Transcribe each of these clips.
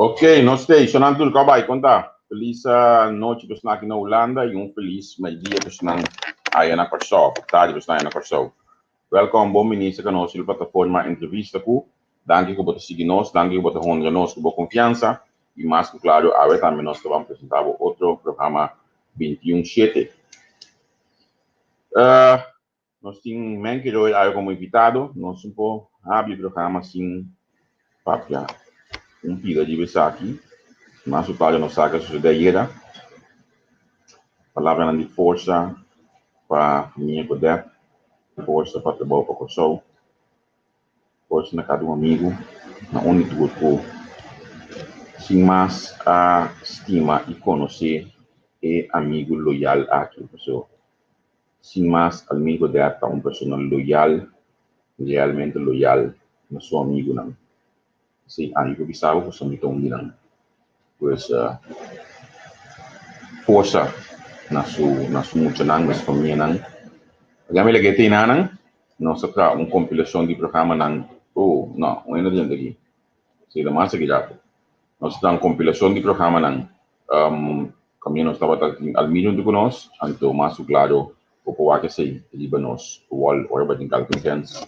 Ok, nos tei, sonan tur kau bai, kon ta? Felis nochi pa esnan aki na Hulanda i un felis meidia pa esnan aya na Kòrsou, òf tardi pa esnan aya na Kòrsou. Wèlkòm, bon bini serka nos riba plataforma Entrevista Ku. Danki ku bo ta sigui nos, danki ku bo ta honra nos ku bo konfiansa i mas ku klaru awe tambe nos ta ban presentá bo otro programa 21 shete. Nos tin Menke Roy awe komo invitado. Nos un por habri programa sin papia un pida riba esaki. Mas su tarde nos sa ke a sosode ayera. Palabranan di forsa pa famia Godett, forsa pa trabou pa Kòrsou, forsa na kada un amigu, na un i tur ku sin mas a stima i konosé e amigu loyal aki. Pasobra Sin mas, Almir Godett ta un persona loyal, realmente loyal na su amigunan. Esei ami por bisa bo pasobra mi ta un di nan. Pues, forsa na su na su muchanan, na su famianan. Laga mi lag'é teinanan, nos a traha un kompilashon di programanan, oh, no, un hende a drenta aki. Esei ta mas aki rato. Nos a traha un kompilashon di programanan. Kaminda nos tabata tin Almir huntu ku nos, anto mas ku klaro bo por wak esei riba nos wall ora bo tin kalke chèns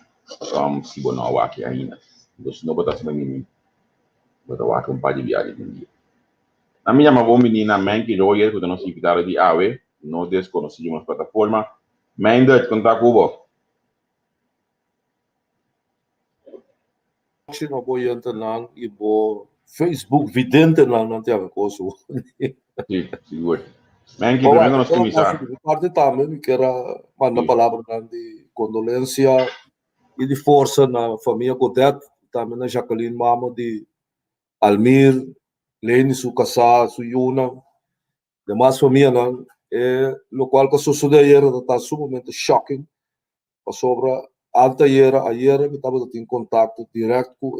si bo no a wak ainda. Anto si no bo ta hasi manera bo ta wak un par di biaha den dia. Nan mi yama bon bini na Menky Royer ku ta nos invitado di awe, no deskonosí riba nos plataforma. Meindert, kon ta ku bo? Próximo bo yentenan y bo Facebook videntenan nan te haga cos hoor. Sí, sigur. Menki, primero nos cuminsa. Di mi parte tambe mi kier a manda palabranan di condolencia y di forsa na famia Godett, tambe na Jacqueline mama di Almir, Leni su casá, su yunan, demas famianan. E locual cu a sosode ayer ta ta sumamente shocking. Pasobra altayera, ayera, mi tabata tin kontakto dirèkt ku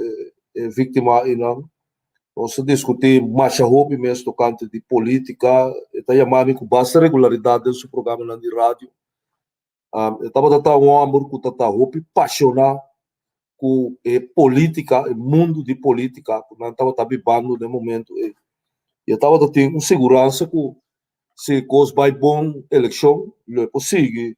e víktima einan. Nos a diskutí masha hopi mes tokante di polítika. E ta yama mi ku basta regularidat den su programanan di radio. E tabata ta un hòmber ku ta ta hopi pashoná ku e polítika, e mundu di polítika ku nan tabata bibando den e momentu ei. I e tabata tin un siguransa ku si kos bai bon elekshon, lo e por sigui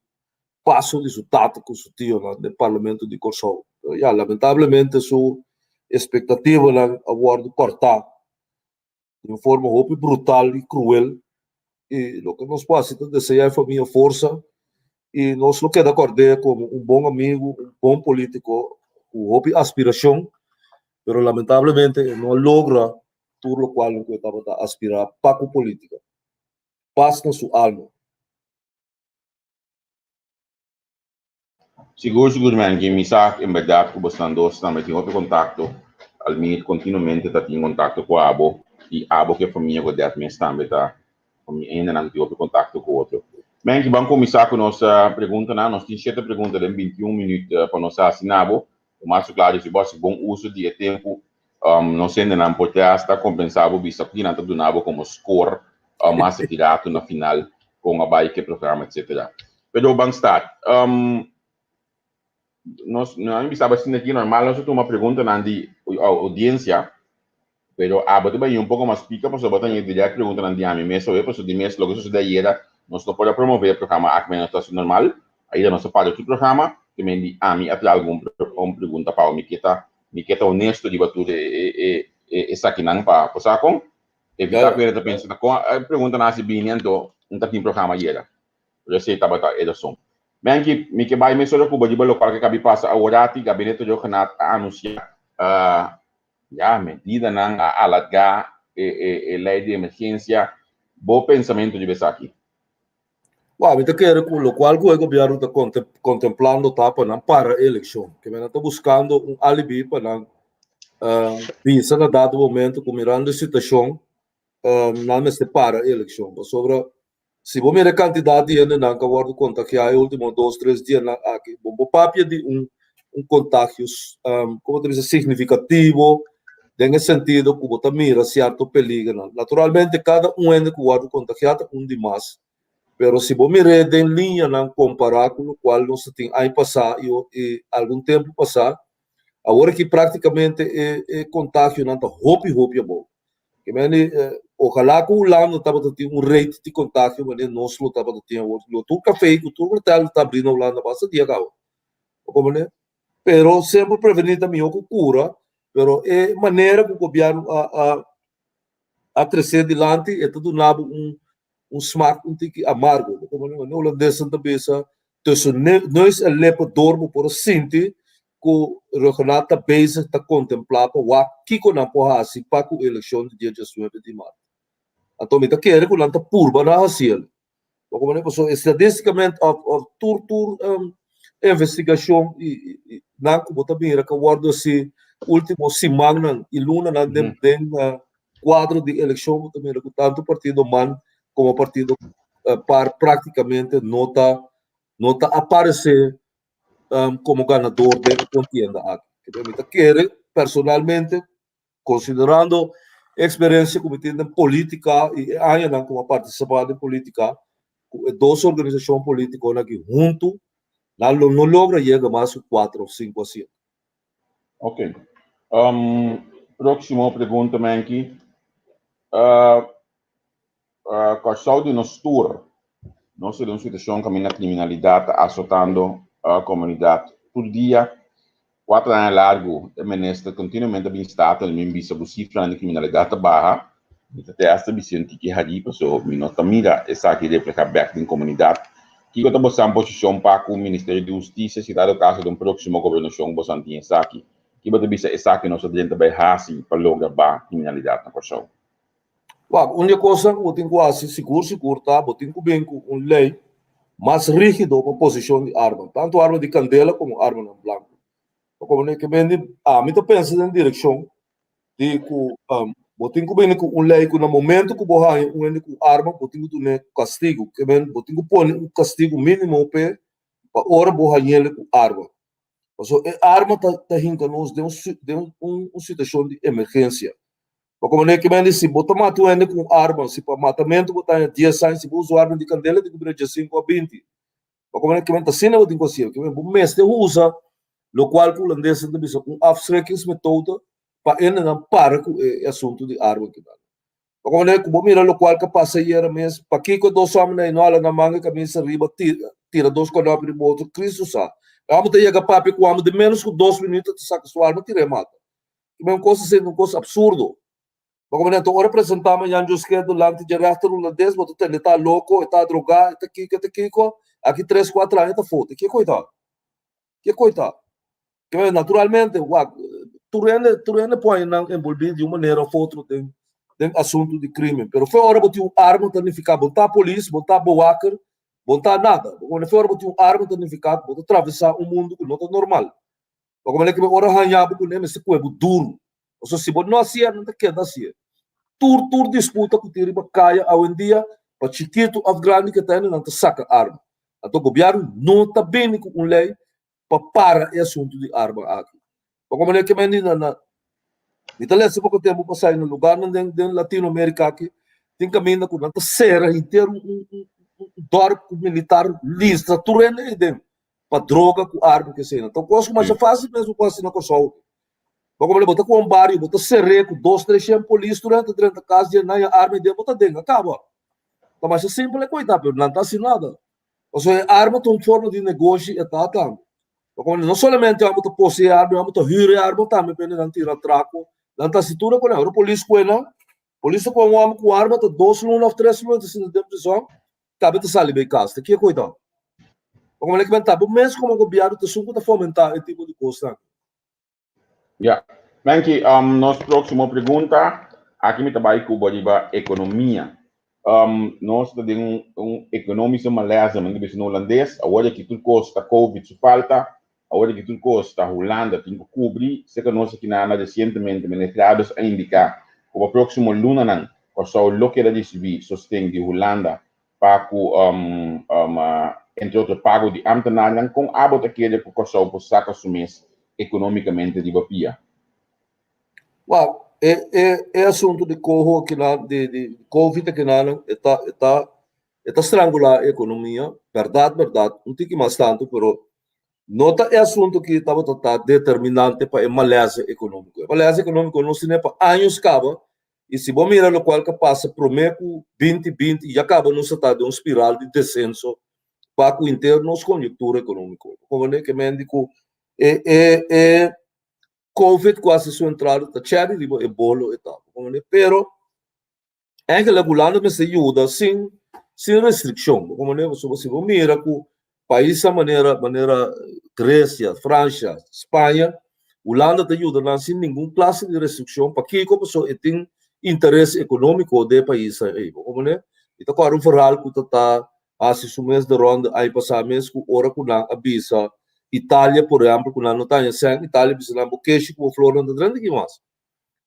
paso di su tata ku su tionan den Parlamento di Kòrsou. Pero ya, lamentablemente su espektativanan a wòrdu kòrtá di un forma hopi brutal i kruel. I loke nos por hasi ta deseá e famia forsa i nos lo keda kòrd'é komo un bon amigu, un bon polítiko ku hopi aspirashon, pero lamentablemente e no a logra tur lokual ku e tabata aspirá pa ku polítika. Pas na su alma. Sigur sigur man ki mi sa en berdad ku bosnan dos tambe tin hopi kontakto Almir kontinuamente ta tin kontakto ku abo i abo ku e famia Godet mes tambe ta hendenan ku tin hopi kontakto ku otro. Man ki ban kuminsá ku nos preguntanan nos tin shete pregunta den 21 minüt pa nos hasi na bo Mas su klaru si bo hasi bon uso di e tempu, nos hendenan por te hasta kompensá bo bisa ku nan ta duna bo komo skor mas aki ratu na final kon a bai ke programa etsetera. Pero ban start. Nos no a bisa bo asina aki normal nos ta tuma preguntanan di oudiensia. Pero abo ta bai un poko mas pika pasobra bo ta haña dirèkt preguntanan di ami mes awe, pasobra di mes loke sosodé ayera nos no por a promové e programa aki manera nos ta hasi normal. Ayera nos a para tur programa, te men di ami a traha algun un pregunta pa bo. Mi ke ta mi ke ta honesto riba tur e e e esakinan pa bo sa kon evitá ku hende ta pensa ta kon e preguntanan a hasi bini anto no ta tin programa ayera. Pero esei tabata e rason. Menki, mi ke bai mesora ku bo riba lokual ke kabi pasa aworati, Gabinete Rhuggenaath a anunsiá Ya, medidanan a alargá e lei di emergensia. Bo pensamentu riba esaki? Wou, mi ta kere ku lokual ku e gobièrnu ta kontemplando ta pa nan para e elekshon. Ke men nan ta buskando un alibi pa nan bisa na dado momento ku mirando e situashon nan mester para e elekshon. Pasobra Si bo mira e kantidat di hendenan ku a wòrdu kontagiá e último dos, tres dianan aki, bo por papia di un un kontagio, komo ta bisa, signifikativo den e sentido ku bo ta mira sierto peligernan. Naturalmente kada un hende ku wòrdu kontagiá ta un di mas, pero si bo mir'é den liñanan kompará ku lokual nos ta tin aña pasá i i algun tempu pasá, awor aki práktikamente e e kontagionan ta hopi hopi abou. Ke men di, ojalá ku Hulanda tabata tin un rate di kontagio manera nos lo tabata tin awor. Lo tur kafé ku tur hotel lo ta abrí na Hulanda basta dia kaba. Bo komprendé? Pero semper prevení ta mihó ku kura, pero e manera ku gobièrnu a a a tresé dilanti e ta duna bo un un smak un tiki amargo. Bo komprendé? Manera hulandesnan ta bisa, tussen neus en lippen door bo por a sinti ku Rhuggenaath ta bezig ta kontemplá pa wak kiko nan por hasi pa ku elekshon di dia diesnuebe di mart. Anto mi ta kere ku nan ta purba na hasi el. Bo komprende? Pasobra estadísticamente òf òf tur tur investigashon i i nan ku bo ta mira ku a wòrdu hasi último simannan i lunanan den den kuadro di elekshon bo ta mira ku tantu partido man komo partido par práktikamente no ta no ta aparesé komo ganador den e kontienda aki. Mi ta kere personalmente, konsiderando e eksperensia ku mi tin den polítika i e añanan ku mi a partisipá den polítika, ku e dos organisashon polítikonan aki huntu nan lo no logra yega mas ku kuater òf sinku asiento. Ok. Próksimo pregunta, Menki. Kòrsou di nos tur, nos ta den un situashon kaminda kriminalidat ta asotando komunidat tur dia. Kuater aña largu e minister kontinuamente a bin Staten i bin bisa ku sifranan di kriminalidat ta baha. Mi ta te asta bisa un tiki harí pasobra mi no ta mira esaki reflehá bèk den komunidat. Kiko ta bosan posishon pa ku Ministerio di Hustisia si dado kaso den próksimo gobernashon bosan tin esaki? Ki bo ta bisa esaki nos ta drenta bai hasi pa logra baha kriminalidat na Kòrsou? Wak, un di e kosnan ku bo tin ku hasi sigur sigur ta bo tin ku bin ku un lei mas rígido pa posishon di arma, tantu arma di kandela komo armanan blanku. Pasobra ke bende ami ta pensa den direkshon di ku bo tin ku bini ku un lei ku na momento ku bo haña un hende ku arma bo tin ku dun'é kastigu. Ke men bo tin ku pone un kastigu mínimo p'e pa ora bo hañ'el ku arma. Pasobra e arma ta hinka nos den un situashon di emergensia. Pa como ne kimen di si bo ta mata un hende ku un arma, si pa matamentu bo ta haña dies aña, si bo usa un arma di kandela tin ku bira diesinku a binti. Pa como ne kimen ta asina bo tin ku hasiel. Kimen bo mester usa lokual ku hulandesnan ta bisa un afschrikkingsmethode pa hendenan para ku e asuntu di arma kinan. Pa como ne ku bo mira lokual ku a pasa ayera mes, pakiko dos hòmber no hala nan manga kamisa riba tira dos kònòpi riba otro, Kristu sa. E hòmber ta yega papia ku hòmber den ménos ku dos minuto ta saka su arma tira e mata. Kiba un kos asina, un kos absurdo. Bo komo nèt ora presentá mañan Josquet dulanti dje rèchter hulandes, bo ta tende e ta loko, e ta drogá, e ta kiko, e ta kiko, aki tres kuater aña ta foto. Ke koe ta? Ke koe ta? Kiba naturalmente, wak, tur hende, tur hende por haña nan enbolbí di un manera òf otro den den asuntu di krímen. Pero fe ora bo tin un arma ta nifiká bo ta polis, bo ta bewaker, bo ta nada. Bo komo fe ora bo tin un arma ta nifiká ku bo ta travesá un mundu ku no ta normal. Pasobra manera ku ora haña bo kuné mester kohe bo duru. Pasobra si bo no hasié, nan ta keda hasié. Tur tur disputa ku tin riba kaya awendia, pa chikitu òf grandi ke ta hende, nan ta saka arma. Anto gobièrnu no ta bini ku un lei pa para e asuntu di arma aki. Pasobra manera ku mi na na mi ta lesa poko tempu pasá na lugarnan den den Latinoamerika aki, tin kaminda ku nan ta sera henter un un un dòrp ku militar listra tur hende ei den. Pa droga ku arma ku esei. Ta un kos ku masha fásil mes bo por hasi na Kòrsou. Bo komo bo ta ku un bario, bo ta ser'é ku dos tres shen polis tur hende ta drenta kas di nan ya arma den bo ta den a kaba. Ta masha simpel e koitá pero nan ta hasi nada. Pasobra e arma ta un forma di negoshi e ta tambe. Bo komo no solamente amo ta poseé arma, amo ta hür e arma tambe p'e nan tira atrako. Nan ta hasi tur e kos. Ora polis kue nan, polis ta kue un hòmber ku arma ta dos luna òf tres luna ta sinta den prizòn. Tabe ta sali bay cas, ta kier koe ta? Pa como lek ta bo mes como gobierno ta esun cu ta fomenta e tipo di cosnan. Ya. Danki. Nos proximo pregunta, aki mi ta bay cu bo riba economia. Nos ta den un un economische malaise, men ta bisa na Holandes, awor aki tur cos ta covid su falta, awor aki tur cos ta Hulanda tin cu cubri, seca nos aki na na recientemente Meneer Gradus a indica cu pa proximo lunanan Kòrsou lo keda risibí sosten di Hulanda pa ku entre otro pago di ámtenarnan. Kon abo ta kere ku Kòrsou por saka su mes ekonómikamente riba pia? Wak, e e e asuntu di koho akinan di di covid akinan e ta e ta e ta strangulá e ekonomia, bèrdat bèrdat, un tiki mas tantu pero no ta e asuntu ki tabata ta determinante pa e malesa ekonómiko. E malesa ekonómiko nos tene pa años kaba. I si bo mira lokual ku a pasa promé ku 2020 ya kaba nos a ta den un spiral di desenso pa ku henter nos konyuktura ekonómiko. Bo komprendé? Ke men di ku e e e Covid ku hasi su entrada ta chèri riba e bolo e ta. Bo komprendé? Pero Eigenlijk Hulanda mester yuda sin sin restrikshon. Bo komprendé? Pasobra si bo mira ku paisnan manera manera Gresia, Fransha, Spaña, Hulanda ta yuda nan sin ningun klase di restrikshon. Pakiko? Pasobra e tin interes ekonómiko den e paisnan ei. Bo komprendé? Mi ta kòrda un verhaal ku ta ta hasi su mes de ronde aña pasá mes ku ora ku nan a bisa Italia por ehèmpel ku nan no ta haña sèn, Italia a bisa nan bo keshi ku bo flornan ta drenta aki mas.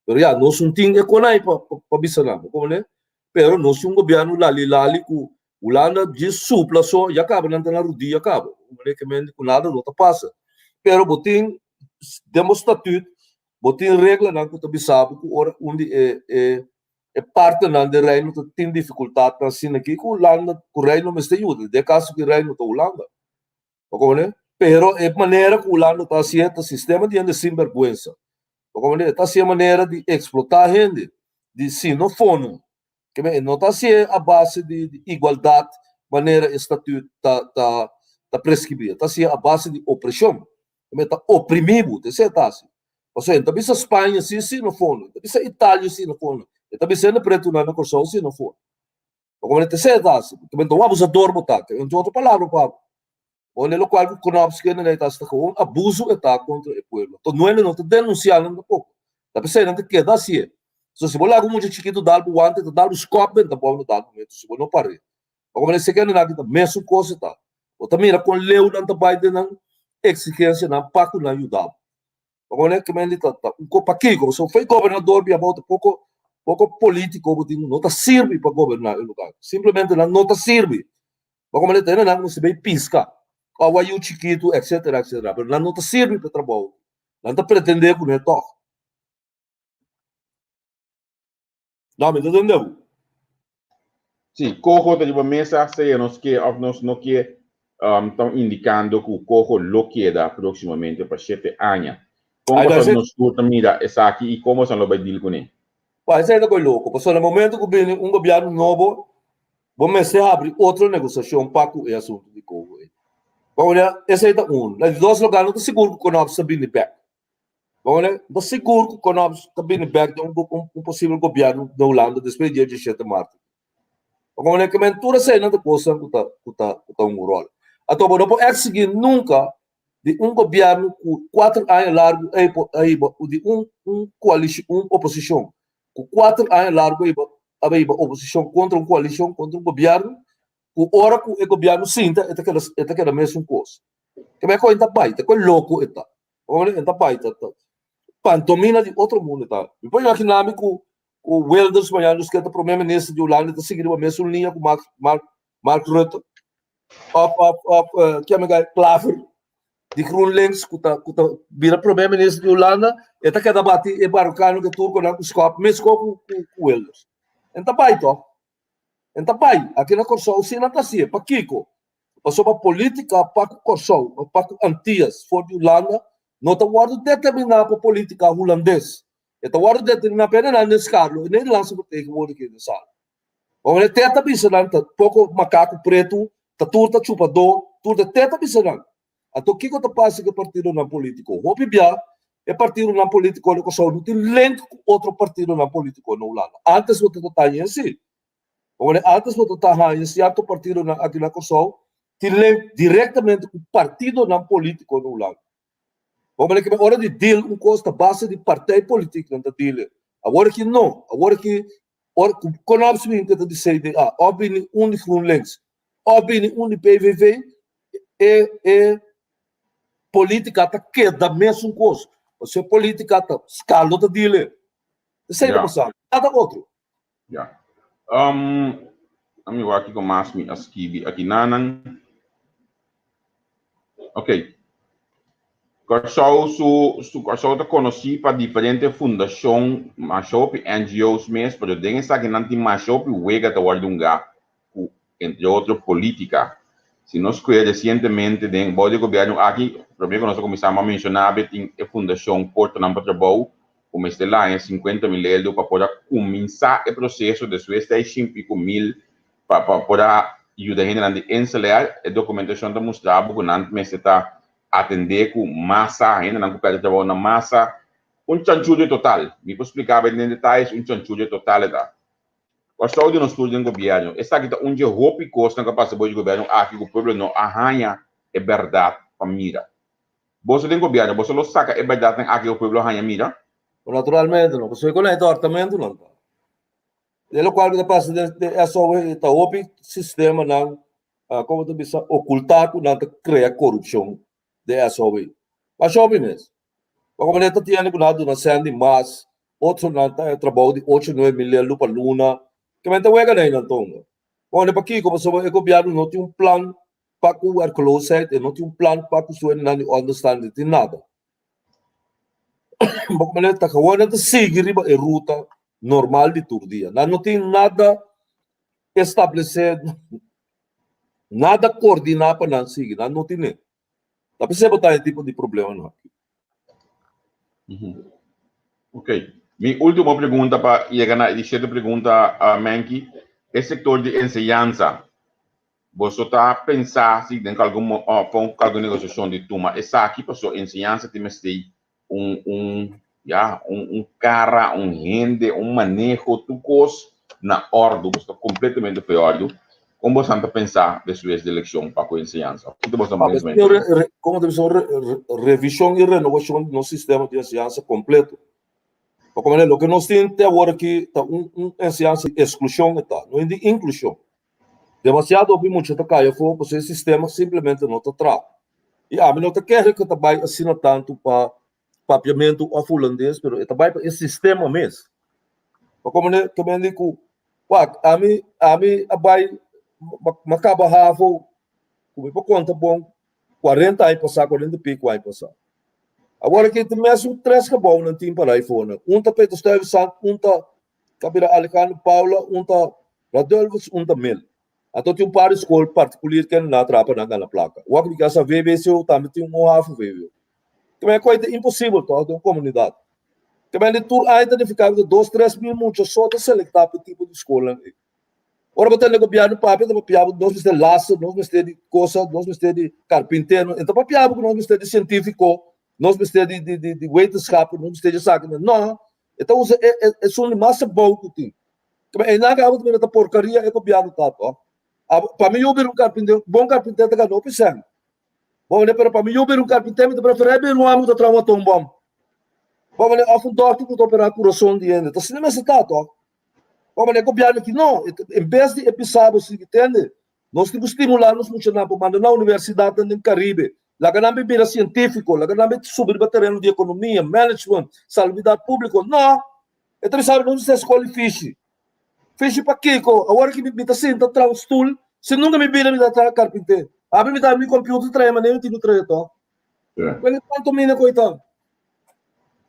Pero ya, nos un tin e konai pa, pa, pa bisa nan, bo komprende? Pero nos tin un gobierno lali lali ku Hulanda djis supla so, ya kaba nan ta na rudia kaba. Bo komprende? Ke men ku nada no ta pasa. Pero bo tin, den bo statuut, bo tin reglanan ku ta bisa bo ku ora un di e, e, e partenan den Reino ta tin difikultatnan asina aki ku Hulanda, ku Reino mester yuda. Den e kaso aki Reino ta Hulanda. Bo komprende? Pero e manera ku Hulanda ta hasié ta sistema di hende sinbergwensa. Bo komprende? E ta hasié manera di eksplotá hende, di sinofono. Ke men e no ta hasié a base di di igualdat manera e statut ta ta ta preskribí. E ta hasié a base di opreshon. Ke men e ta oprimí bo, ta esei e ta hasi. Pasobra e ta bisa Spaña si sinofono, e ta bisa Italia sinofono, e ta bisa hende pretunan na Kòrsou sinofono. Bo komprende? Te sey ta hasi. Te benta un abusador bo ta. Te un otro palabra pa bo. Bo ne lokual ku Knops kende na e ta hasi ta gewoon abuso e ta kontra e pueblo. To nuende no ta denunsia nan tampoco. Ta p'esei nan ta keda hasié. So si bo laga un mucha chikitu dal bo wante ta dal bo skòp benta bo na dal momento si bo no par'é. Bo komprende? Esei kende nan ta mesun kos e ta. Bo ta mira kon leu nan ta bai den nan eksigensianan pa ku nan yuda bo. Pasobra ke men di ta ta un ko pakiko pasobra fo'i gobernador bia bou ta poko poko politiko bo tin no ta sirbi pa goberná e lugar simplemente nan no ta sirbi bo komprende ta hende nan mester bay piska òf wayu chikitu etsetera etsetera pero nan no ta sirbi pa e trabou nan ta pretende ku ne tòg no mi ta tende bo. Sí, coho ta riba mesa, sea nos ke of nos no ke, ta indicando cu coho lo keda proximamente pa shete aña. Con Ay, boso ese- nos tur ta mira esaki y con boso lo bay deal cune? Bueno, esei ta koe loko, pasobra na momento ku bini un gobièrnu nobo, bo mester habri otro negosiashon pa ku e asuntu di coho ei. Pasobra esei ta un. Na di dos lugar, no ta sigur ku Knops ta bini bèk. Bo ta sigur ku Knops ta bini bèk den un posibel gobièrnu na Hulanda despues di dia diesshete mart. Pasobra ke men tur eseinan ta kosnan ku ta ku ta ku ta un ròl. Anto bo no por eksigí nunka di un gobièrnu ku kuater aña largu ei por a hiba di un un koalishon un oposishon ku kuater aña largu a hiba a hiba oposishon kontra un koalishon kontra un gobièrnu ku ora ku e gobièrnu sinta e ta keda e ta keda mesun kos. Ke men koe ta bai ta koe loko e ta. Ora e ta bai ta ta pantomina di otro mundo e ta. Mi por imagina mi ku ku Wilders mañana nos ke ta prome minister di Hulanda ta sigui riba mesun liña ku Mark Mark Mark Rutte of of of kiami gai Klaver di GroenLinks ku ta ku ta bira prome minister di Hulanda e ta keda bati e marokano ku e turkonan ku skòp mesko ku ku Wilders. En ta bai tòg. En ta bai. Aki na Kòrsou si nan ta hasié. Pakiko? Pasobra polítika pa ku Kòrsou òf pa ku Antias for di Hulanda no ta wòrdu determiná pa polítika hulandes. E ta wòrdu determiná pa e Nederlandes Carlo, e Nederlandse vertegenwoordiger den sala. Pasobra e te ta bisa nan ta poko makaku pretu, ta tur ta chupadó, tur ta te ta bisa nan. Anto kiko ta pasa ku e partidonan polítiko? Hopi bia e partidonan polítiko na Kòrsou no tin link ku otro partidonan polítiko na Hulanda. Ántes bo ta taña esei. Pasobra antes bo ta ta haña sierto partidonan aki na Kòrsou tin link direktamente ku partidonan polítiko na Hulanda. Pasobra ke ora di deal un kos ta base di partij politiek nan ta deal e. Awor aki no. Awor aki ora ku Knops bini ku ta di CDA òf bini un di GroenLinks òf bini un di PVV e e polítika ta keda mesun kos. Pasobra e polítika ta skalo ta deal e. Esei ta pasando. Nada otro. Ya. Um, ami wak kiko mas mi a skibi aki nanan. Ok. Kòrsou su, su Kòrsou ta konosí pa diferente fundashon, masha hopi NGO's mes, pero den esakinan tin masha hopi wega ta wòrdu hungá ku, entre otro, polítika. Si nos kue resientemente den bou di e gobièrnu aki, promé ku nos a kuminsá m'a menshoná be tin e fundashon Portanan pa Trabou. ku mester laña 50.000 euro pa por a kuminsá e proseso, despues ta e shin piku mil pa pa por a yuda hendenan di Inselair. E dokumentashon ta mustra bo ku nan mester ta atendé ku masa, hendenan ku pèrdè trabou na masa. Un chanchurio total. Mi por splika bo den detayes, un chanchurio total e ta. Kòrsou di nos tur den gobièrnu. Esaki ta un dje hopi kosnan ku a pasa bo di gobièrnu aki ku pueblo no a haña e bèrdat pa mira. Boso den gobièrnu, boso lo saka e bèrdatnan aki ku pueblo a haña mira? Naturalmente no, pasobra ku nan e dòrtamentunan ta. E lokual ku ta pasa den SOW ta hopi sistemanan, komo ta bisa, okultá ku nan ta krea korupshon den SOW. Masha hopi mes. Pasobra manera ta tiene ku nan a duna sèn di mas, otronan ta haña trabou di ocho 9000 lelu pa luna. Kimen ta wega na einan tonga? Pone pakiko? Pasobra e gobièrnu no tin un plan pa ku werkloosheid, e no tin un plan pa ku su hendenan di onderstand, e tin nada. Bo manera ta gewoon nan ta sigui riba e ruta normal di tur dia. Nan no tin nada establesé, nada koordiná pa nan sigui, nan no tine. Ta p'esei bo ta e tipo di problemanan aki. Ok. Mi último pregunta pa yega na e di shete pregunta, Menki. E sektor di enseñansa, boso ta pensa si den algun pon ku algun negosiashon di tuma esaki pasobra enseñansa tin mester un un ya un un kara, un hende, un maneho, tur kos na òrdu, boso ta kompletamente for e òrdu. Kon boso ta pensa despues di elekshon pa ku enseñansa? Kiko boso ta pensa? Komo ta bisa un revishon i renovashon di nos sistema di enseñansa kompleto. Pasobra manera loke nos tin te awor aki ta un un enseñansa di esklushon e ta, no di inklushon. Demasiado hopi mucha ta kai afó pasobra e sistema simplemente no ta traha. I ami no ta kere ku ta bai asina tantu pa papiamentu òf hulandes, pero e ta bai pa e sistema mes. Pa komo ne ta mende ku wak ami ami a bai m'a kaba havo ku mi por konta bon 40 aña pasá, 40 i piko aña pasá. Awor aki tin mesun tres gebounan tin para aifonan. Un ta Peter Stuyvesant, un ta ta bira Alejandro Paula, un ta Radulphus, un ta Mil. Anto tin un par di skol partikulir ken nan a traha pa nan gana plaka. Wak di kasa VBCO tambe tin un hafo VWO. Kimen koi ta imposibel tòg den un komunidat. Kimen di tur aña ta nifiká ku ta dos 3000 mucha so ta selektá pa e tipo di skolnan ei. Ora bo tende gobièrnu papia ta papia bo nos mester laster, nos mester di kosa, nos mester di karpintero. E ta papia bo ku nos mester di sientífiko, nos mester di di di di wetenschapper, nos mester di esaki. No, E ta usa e e esun di mas abou ku tin. Kaba einan ku abo ta mira ta porkaria e gobièrnu ta to. Abo pa mi yu bira un karpinter, bon karpinter ta gana hopi sèn. Bo manera pero pa mi yu bira un karpinter mi ta preferá bira un hòmber ku ta traha un atombòm. Bo manera òf un dòkter ku ta operá kurason di hende. Ta asina mester ta to. Bo manera e gobièrnu aki no, en bes di e bisa bo sigui tende Nos tin ku stimulá nos muchanan pa manda na universidatnan den Karibe. Laga nan bin bira sientífiko, laga nan bin subi riba tereno di ekonomia, management, salubridat públiko. No! E ta bisa nos mester skol di fishi. Fishi pa kiko? Awor ki mi ta sinta traha un stul, si nunka mi bira mi ta traha karpinté. Abi mi ta mi computer traha manera mi tin ku traha to. Wel e pantomina ku e ta?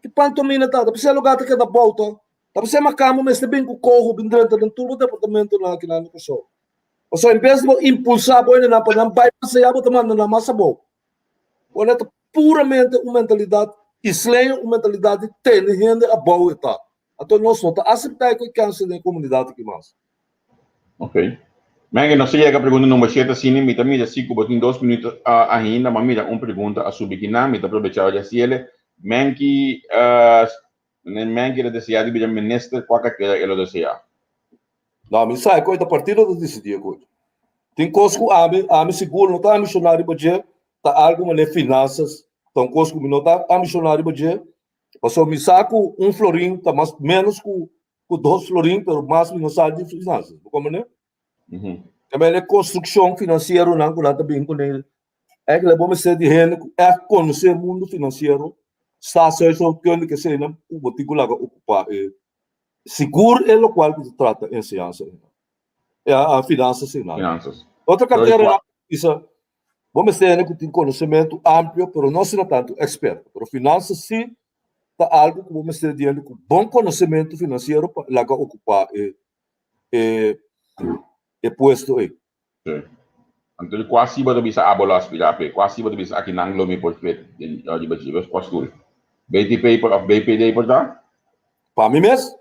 Ki pantomina ta? Ta p'esei lugar ta keda bou to. Ta p'esei makamba mester bin ku koho bin drenta den tur bo departamentonan aki na Kòrsou. Pasobra en bes di bo impulsá bo hendenan pa nan bai mas ayá, bo ta manda nan mas abou. Bo ta puramente un mentalidat isleño, un mentalidat di tene hende abou e ta. Anto nos no ta aseptá e ku e kènsel den e komunidat aki mas. Ok. Menge, nos a yega pregunta number shete asina, mi ta mira si ku bo tin dos minuut ainda, m'a mira un pregunta a subi kinan, mi ta probechá di hasiele. Menki, Menki ta deseá di bira minister, kua kartera e lo deseá? No, mi sa e koe ta partido ta disidí e koe. Tin kos ku ami, ami sigur no ta ambishoná riba dje, ta algu manera finansas, ta un kos ku mi no ta ambishoná riba dje, pasobra mi sa ku un florin ta mas ménos ku ku dos florin, pero mas mi no sa di finansas, bo komprendé? Tambe e konstrukshon finansieronan ku nan ta bin kuné, eigenlijk bo mester di hende ku ègt konosé mundu finansiero, staatshuishoudkundige, eseinan ku bo tin ku laga okupá e Sigur e locual cu ta trata enseñansa einan. E finanzas einan. Finanzas. Otro cartera nan bisa, bo mester hende cu tin conocemento amplio, pero no asina tanto experto. Pero finanzas si ta algo cu bo mester di hende cu bon conocemento financiero pa laga ocupa e e e puesto ei. Sí. Anto di kua si bo ta bisa abo lo aspirá p'e? Kua si bo ta bisa aki nan lo mi por fit den riba dje? Kua stul? BTP por òf BPD por ta? Pa mi mes?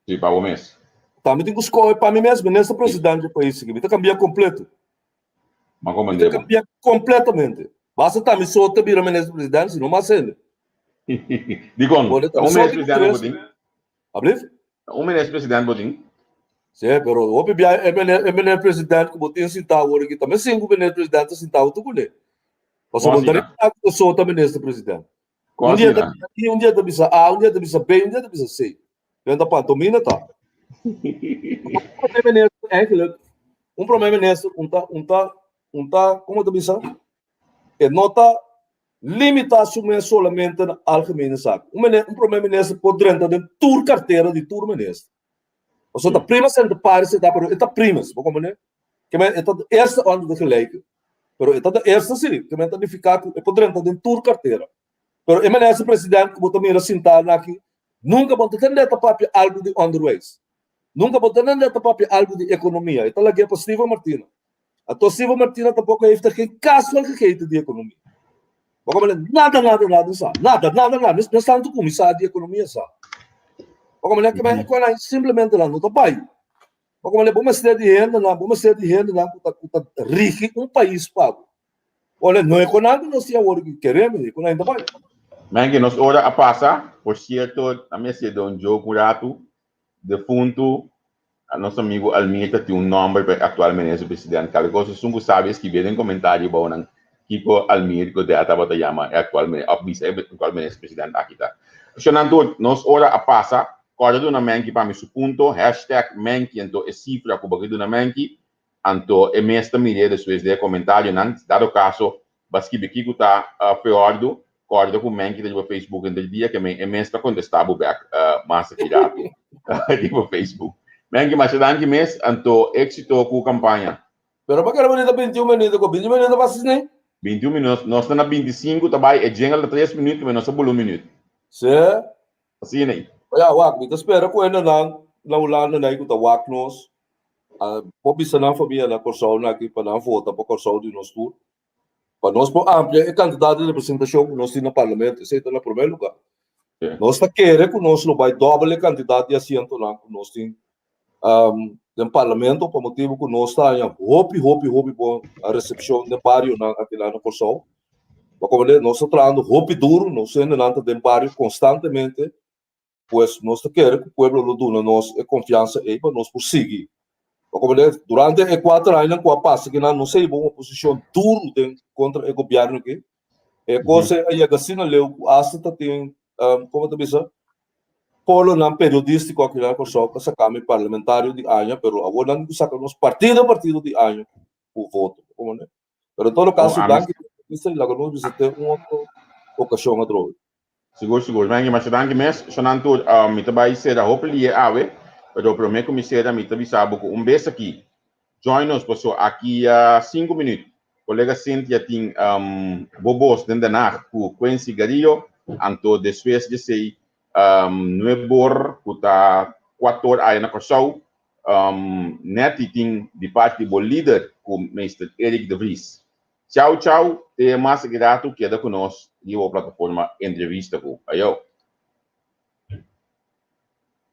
Si, pa bo mes. Ta mi tin ku skohe pa mi mes minister president di e pais aki. Mi ta kambia kompleto. Ma komo Mi ta kambia kompletamente. Basta ta mi so ta bira minister president, si no mas hende. Dikon? Ta un minister president bo tin? Ablief? Ta un minister president bo tin? Si, pero hopi bia e minister president ku bo tin sintá awor aki ta mes sinku minister president ta sintá huntu kuné. Pasobra bo ta riba ku so ta minister president. Un dia ta bisa I, un dia ta bisa A, un dia ta bisa B, un dia ta bisa C. Den ta pantomina ta. Un prome minister eigenlijk, un prome minister un ta, un ta, un ta, como ta bisa? E no ta limita su mes solamente na algemene zaken. Un mene, un prome minister por drenta den tur cartera di tur minister. Pasobra ta primas en ta paris e ta, pero e ta primas, bo comprende? Ke men e ta de eerste onder de gelijke. Pero e ta de eerste si, ke men ta nifiká ku e por drenta den tur kartera. Pero e minister president ku bo ta mira sintá na aki, nunka bo no ta tende ta papia algu di onderwijs. Nunka bo ta tende ta papia algu di ekonomia. E ta lag'é pa Steven Martina. Anto Steven Martina tampoko heeft er geen kaas van gegeten di ekonomia. Bo komende nada, nada, nada sa. Nada, nada, nada. Mes mes tantu ku mi sa di ekonomia sa. Bo komende ke men e simplemente nan no ta bai. Bo komende bo mester di hendenan, bo mester di hendenan ku ta ku ta rigi un pais pa bo. Ole no e konan ku nos tin awor ki kereme, e konan ta bai. Menke nos ora a pasa, por cierto, a mester da un joke un ratu, defuntu nos amigo Almir ta tin un nomber pa e actual minister president, kal cosa esun ku sabi escribi den comentario bou nan kiko Almir Godett tabata yama e actual of bisa e actual minister president aki ta. Shonnan tur, nos ora a pasa, Kòrda duna Menki pa mi su punto, hashtag Menki anto e sifra ku bo ke duna Menki, anto e mes ta mir'é despues den e komentarionan. Dado kaso bo a skibi kiko ta feòrdu, kòrda ku Menki ta riba Facebook henter dia ke men e mes ta kontestá bo bèk mas aki ratu riba Facebook. Menki, masha danki mes, anto éksito ku kampaña. Pero pa kere bo ta 21 minuto ku 21 minuto pasa asina? 21 minuto, nos ta na 25 ta bai, e jingle ta 3 minuut, ke men nos a bula un minuut. Sí. Asina ei. Ya, wak, mi ta spera ku hendenan na Hulanda nan ku ta wak nos, a por bisa nan famia na Kòrsou nan aki pa nan vota pa Kòrsou di nos tur, pa nos por amplia e kantidat di representashon ku nos tin na parlamento. Esei ta na promé lugá. Nos ta kere ku nos lo bai dòbel e kantidat di asientonan ku nos tin den parlamento pa motibu ku nos ta haña hopi, hopi, hopi bon resepshon den barionan aki na Kòrsou. Bo komprende? Nos ta trahando hopi duru, nos hendenan ta den bario konstantemente, pues nos ta kere ku pueblo lo duna nos e konfiansa ei pa nos por sigui. Bo komprende? Durante e kuater añanan ku a pasa kinan nos a hiba un oposishon duru den kontra e gobièrnu aki. E kos ei a yega asina leu ku asta ta tin, komo ta bisa, polonan periodístiko aki na Kòrsou ta saka mi parlamentario di aña, pero awor nan tin ku saka nos partido partido di aña ku voto. Bo komprende? Pero en todo caso, oh, danki minister, y laga nos visité un otro ocasión atrobe. Sigur, sigur. Venga, masha danki mes. Shonan tur, mi ta bai sera hopi lie awe, pero prome ku mi sera mi ta bisa bo ku un bes aki. Join nos paso aki a 5 minuut. Kolega Cynthia tin um, bo bos den Den Haag ku Quincy Garillo, anto despues di esei um, nuebor ku ta 4 or aya na Kòrsou, Um, Netty tin di parti di bo lider ku Meester Eric de Vries. Ciao ciao, te mas aki ratu keda ku nos riba bo plataforma Entrevista ku. Ayo.